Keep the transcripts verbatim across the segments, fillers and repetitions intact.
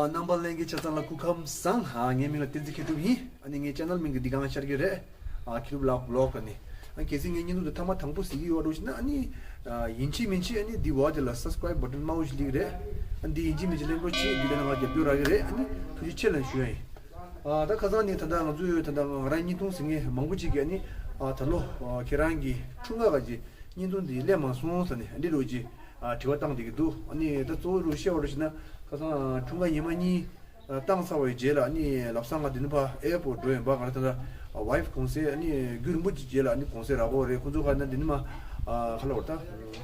རྣམ་པ་ལྷན་རྒྱས་ཆ་ཚང་ལ་སྐུ་ཁམས་བཟང་། ཨ། ངའི་མིང་ལ་བསྟན་འཛིན་མཁས་གྲུབ་ཡིན། ཨ་ནི་ངའི་ཆེ་ནལ་མིང་གི་འདི་གང་ཤར་གྱི་རེད། ཨ། མཁས་གྲུབ་ལགས་བི་ལོག་ཨ་ནི། ཨ། གལ་སྲིད་ངའི་བརྙན་ཐུང་འདི་ཐ་མ་དང་པོ་གཟིགས་ཀྱི་ཡོད་འགྲོ་ཞིག་ན། ཨ་ནི། ཨ། ཡིན་གཅིག་མིན་གཅིག་ཨ་ནི་འདི་འོག་དེ་ལ་སབ་སི་ཀ་རེབ་བ་ཊན་དམར་པོ་ཞིག་སླེབས་ཀྱི་རེད། ཨ། འདི་ཡིན་གཅིག་མིན་གཅིག་ལེན་རོགས་བྱེད། འདི་ལ་ང་རྒྱབ་སྐྱོར་རག་གི་རེད། ཨ་ནི་ཐུགས་རྗེ་ཆེ་ལབ་ཞུ་ཡ་ཡིན། ཨ། ད་ཁ་སང་ནི་ད་ལྟ་ང་ཚོས་ད་ལྟ་ང་རང་བརྙན་ཐུང་གཟིགས་མཁན་མང་པོ་ཅིག་གིས་ཨ་ནི། ཨ། ད་ལོ། ཨ། ཁྱེད་རང་གི་འཁྲུངས་སྐར་ག་ཅིག་བརྙན་ཐུང་འདི་སླེབས་མ་སོང་ཟེར་ནས་འདི་འདྲ་ཅིག་ཨ། དྲི་བ་བཏང་བསྡད་ཀྱི་འདུག་ཨ་ནི་ད་གཙོ་བོ་རུ་བཤད་པ་རུ་ཞིག་ན། ཁ་སང་འཁྲུངས་སྐར་ཉི་མ་གཉིས་ཨ། བཏང་ཚར་བའི་རྗེས་ལ་ཨ་ནི་ལམ་སང་ང་འདི་ནས་ཕར་ཨེར་པོར་འགྲོ་ཡིན་པ། ང་རང་ད་ལྟ་ཝའི་ཕི་གུང་སེང་ཨ་ནི་རྒྱུན་རིང་པོ་ཅིག་རྗེས་ལ་ཨ་ནི་གུང་སེང་རག་གི་རེད། ཁོང་ཚོ་ག་ན་འདི་ནས་མར། ཨ། ག་ལབ་དགོས་རེད། ད་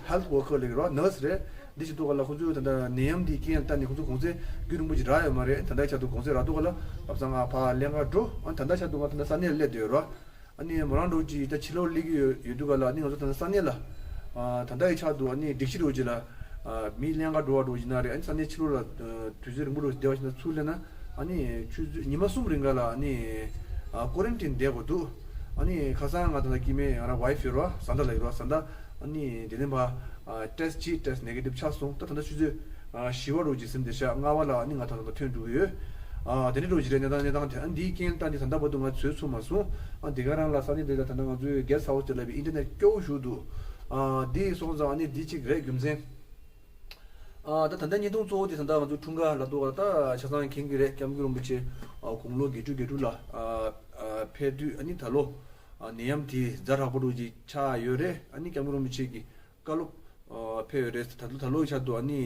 ཧེལ་ཐི་ཝོར་ཀར་ལབ་ཀྱི་རེད་པ། ནར་སི་རེད། འདི་བྱེད་དུས་ག་ལ་ཁོང་ཚོས་ད་ལྟ་ནད་ཡམས་འདི་རྐྱེན་བཏང་ནས་ཁོང་ཚོ་གུང་སེང་རྒྱུན་རིང་པོ་ཅིག་རག་ཡོད་མ་རེད། ད་ལྟའི་ཆར་དུ་གུང་སེང་རག་དུས་ག་ལ་ལམ་སང་ང་ཕར་ལྷན་ཁག་འགྲོ། ཨ། ད་ལྟའི་ཆར་དུ་ང་ད་ལྟ་ས་གནས་ལ་སླེབས་བསྡད་ཡོད་རེད་པ། ཨ་ནི་མོ་རང་འདྲ་ཅིག་ད་ཕྱི་ལོགས་སླེབས་ཀྱི་ཡོད་ཡོད་དུས་ག་ལ། ཨ་ནི་ང་ཚོ་ད་ལྟ་ས་གནས་ལ། ཨ། ད་ལྟའི་ཆར་དུ་ཨ་ནི་སྒྲིག་གཞི་འདྲ་ཅིག་ལ། ཨ། མི་ལྷན་ཁག་འགྲོ་བ་འདྲ་ཅིག་ན་རེད། ཨ་ནི་ས་གནས་ཕྱི་ལོགས་ལ། ཨ། དུས་ཚོད་རིང་པོ་འདྲ་ཅིག་བསྡད་པ་ཞིག་ན་ཚུར་སླེབས་ན། ཨ་ནི་ཆུ་ཚོད་ཉི་མ་གསུམ་རིང་ག་ལ་ཨ་ནི། ཨ། ཀོ་རན་ཊིན་བསྡད་དགོས་འདུག་ཨ་ནི་ཁ་སང་ང་ད་ལྟ་སྐྱེ་དམན་ང་རང་ཝའི་ཕི་ཡོད་རེད་པ། བཟའ་ཟླ་ལབ་ཀྱི་རེད་པ། བཟའ་ཟླ། ཨ་ནི་དེ་ནས་ཕར། ཨ། ཊེ་སི་ཊི་བྱས། ཊེ་སི་ཊི་ནེ་གེ་ཊིབ་ཆགས་སོང་། ད་ད་ལྟ་ཆུ་ཚོད། ཨ། བཞི་པ་འདྲ་ཅིག་ཟིན་བསྡད་ཤག་ལྔ་པ་ལ་ཨ་ནི་ང་ད་ལྟ་ཐོན་འགྲོ་གི་ཡོད། ཨ། དེ་འདྲ་འདྲ་ཅིག་རེད། གནས་སྟངས་གནས་སྟངས་དེ། ཨ། འདིའི་རྐྱེན་བཏང་སྟེ་ད་ལྟ་བར་དུ་ང་འཛུལ་ཐུབ་མ་སོང་། ཨ། འདི་ག་རང་ལ་ས་གནས་འདི་ལ་ད་ལྟ་ང་ཚོའི་གེ་སི་ཊི་ཧའུ་སི་དེ་ལ་བའི་ཨིན་ཊར་ནེཊ་སྐྱོ་བོ་ཞིག་འདུག་ཨ། འདི་སོང་ཙང་ཨ་ནི་འདི་གཅིག་རེད་རྒྱུ་མཚན། ཨ། ད་ད་ལྟ་བརྙན་ཐུང་གཙོ་བོ་དེ་ད་ལྟ་ང་ཚོ་འཁྲུངས་སྐར་ལ་གཏོགས་པ་ད་ཆ་ཚང་མཁྱེན་གྱི་རེད། སྐྱབས་མགོན་རིན་པོ་ཆེ། ཨ། དགུང་ལོ་བརྒྱད་ཅུ་གྱ་དྲུག་ལ། ཨ། ཨ། ཕེབས་དུས་ཨ་ནི་ད་ལོ། ཨ། ནད་ཡམས་དེ་ཛ་དྲག་པོ་འདྲ་ཅིག་ཆགས་ཡོད་རེད། ཨ་ནི་སྐྱབས་མགོན་རིན་པོ་ཆེ་གི་བཀའ་སློབ། ཨ། ཕེབས་ཡོད་རེད། ད་ལོ་ད་ལོ་ཡི་ཆར་དུ་ཨ་ནི་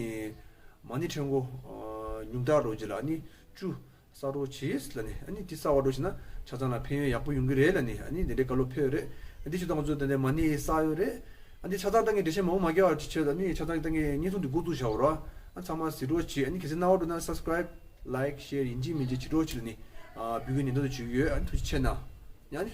མ་ཎི་ཕྲེང་སྐོར། ཨ། ཉུང་མཐའ་འདྲ་ཅིག་ལ་ཨ་ནི་བཅུ་བསགས་རོགས་བྱེད་ལབ་ནས། ཨ་ནི་དེ་བསགས་པ་འདྲ་ཅིག་ན་ཆ་ཚང་ལ་ཕན་ཡོན་ཡག་པོ་ཡོང་གི་རེད་ལབ་ནས་ཨ་ནི་དེ་འདྲའི་བཀའ་སློབ་ཕེབས་ཡོད་རེད། ཨ། དེ་བྱས་ཙང་ང་ཚོ་དེ་འདྲའི་མ་ཎི་བསགས་ཡོད་རེད། ཨ་ནི་ཆ་ཚང་ད་ངས་འགྲེལ་བཤད་མང་པོ་མ་རྒྱག་པ་ཆེད་དུ་ཨ་ནི་ཆ་ཚང་ད་ངས་བརྙན་ཐུང་འདི་འགོ་བཙུགས་བཞག་པ་རེད། ཨ། ཚང་མ་གཟིགས་རོགས་བྱེད། ཨ་ནི་གལ་སྲིད་གནང་བ་འདུག་ན་སབ་སི་ཀ་རའིབ། ལའིཀ། ཤེར་ཡིན་གཅིག་མིན་གཅིག་བྱེད་རོགས་བྱེད་ལབ་ནས། ཨ། འབོད་སྐུལ་ནན་ཏན་དུ་ཞུ་གི་ཡོད། ཨ་ནི་ཐུགས་རྗེ་ཆེ་གནང་། ཡང་ནི།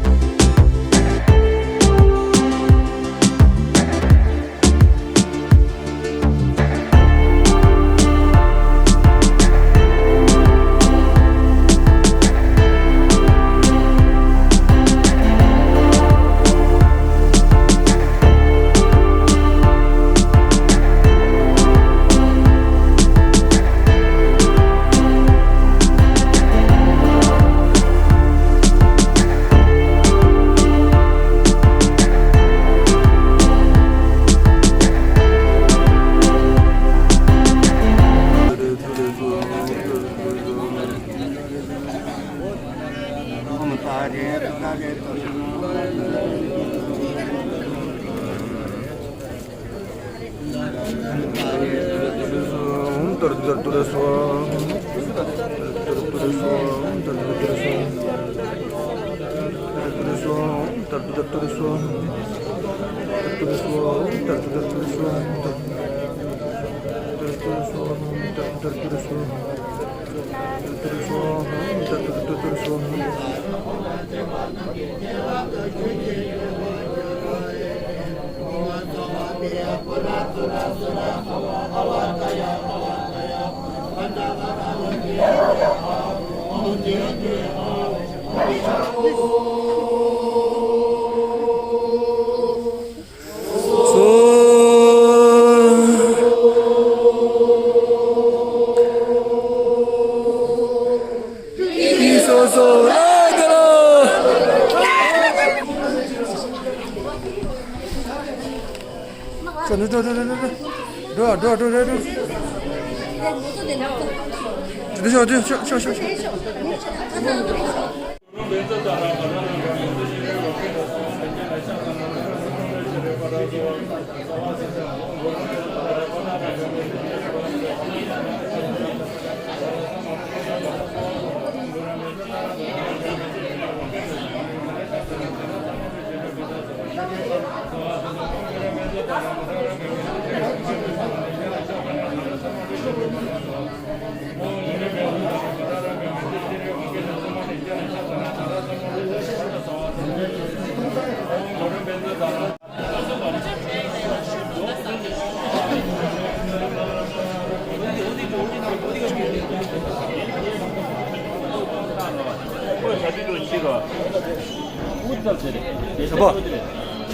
བྱམས་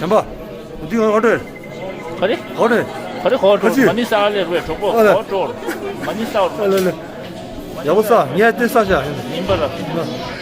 པ། བྱམས་པ། འདི་ཨོ་ཏོ། ག་རེ། ཨོ་ཏོ། ག་རེ་ཧོ་ཀྲོར། ཁ་ཅིག་མ་ཎི་བསགས་ལེ་རུ་ཧྲོག་པོ། ཨ་ལ། ཧོ་ཀྲོར། མ་ཎི་བསགས་རུ། ཨ་ལ་ལ། མ་ ཡག་པོ་ས་ངས་དེ་ས་བཞག་ཡིན་པ་ལ།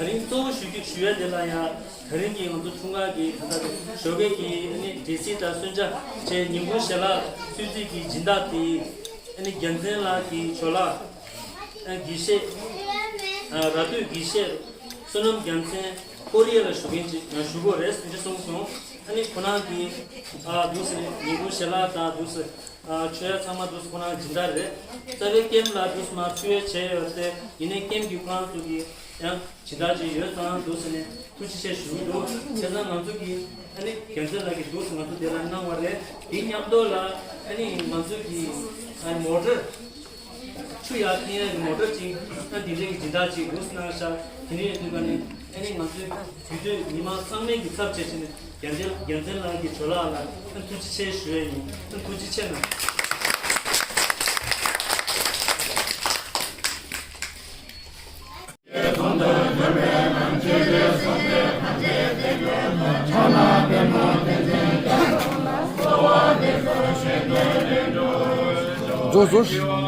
ད་རིང་གཙོ་བོ་ཞུ་རྒྱུ་ཞུ་ཡ་དེ་ལ་ཡང་། ད་རིང་གི་ང་ཚོ་འཁྲུངས་སྐར་གྱི་ད་ལྟ་ཞོགས་ཀས་ཀྱི་ཨ་ནི་འབྲས་སིལ་དང་གསོལ་ཇ་བཅས་ཉིན་གུང་ཞལ་ལག་ཚུལ་རྩིས་ཀྱི་སྦྱིན་བདག་དེ་ཨ་ནི་རྒྱལ་མཚན་ལགས་ཀྱི་ཇོ་ལགས། ཨ་དགེ་བཤེས། ཨ་ར་སྟོད་དགེ་བཤེས་བསོད་ནམས་རྒྱལ་མཚན་ཀོ་རི་ཡ་ལ་བཞུགས་མཁན་ཅིག་ཨ་བཞུགས་ཡོད་རེད་ཟེར་གསུངས་སོང་། ཨ་ནི་ཁོ་རང་གིས་ཨ་འདུག་ཟེར་ཉིན་གུང་ཞལ་ལག་དང་འདུག་ཟེར། ཨ་མཆོད་ཡ་ཚང་མ་འདུག་ཁོ་རང་སྦྱིན་བདག་རེད། རྩ་བའི་ཀེམ་ལ་འདུག་མ་ཚུད་ཡ་བྱས་ཡོད་དེ་ཡིན་ནའི་ཀེམ་གྱི་ཁོ་རང་ཚོ་གི་ཡང་སྦྱིན་བདག་ཅིག་ཡོད་ཙང་འདུག་ཟེར་ནས་ཐུགས་རྗེ་ཆེ་ཞུ་གི་འདུག་བྱས་ཙང་ང་ཚོ་གི་ཨ་ནི་རྒྱལ་མཚན་ལགས་ཀྱིས་འདུག་ང་ཚོ་དེ་ལ་གནང་བ་རེད། དེ་མཉམ་དུ་ལ་ཨ་ནི་ང་ཚོ་གི་ཨ་མོ་ཊར་ཆུ་ཡར་འཐེན་ཡ་གི་མོ་ཊར་ཅིག་ཨ་འདི་འདྲའི་གི་སྦྱིན་བདག་ཅིག་འདུག་གནང་ཤག་དེ་ནས་ཡོད་དུས་ཀ་ནས་ཨ་ནི་ང་ཚོའི་དུས་ཚོད་མི་མང་ཚང་མའི་གི་ཚབ་བྱས་བྱས་ནས་རྒྱལ་མཚན་རྒྱལ་མཚན་ལགས་ཀྱི་ཇོ་ལགས་ལ་ཨ་ཐུགས་རྗེ་ཆེ་ཞུ་ཡས་ཡིན། ཨ་ཐུགས་རྗེ་ཆེ་གནང་། རྫོགས་སོང་།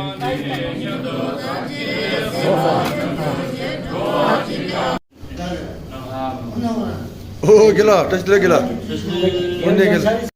ཨོ་རྒན་ལགས། བཀྲ་ཤིས་བདེ་ལེགས་རྒན་ལགས། དངོས་གནས་རྒན་ལགས།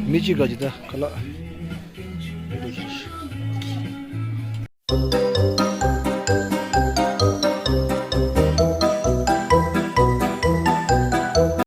མི་གཅིག་ག་ཅི་ད་ཁ་ལག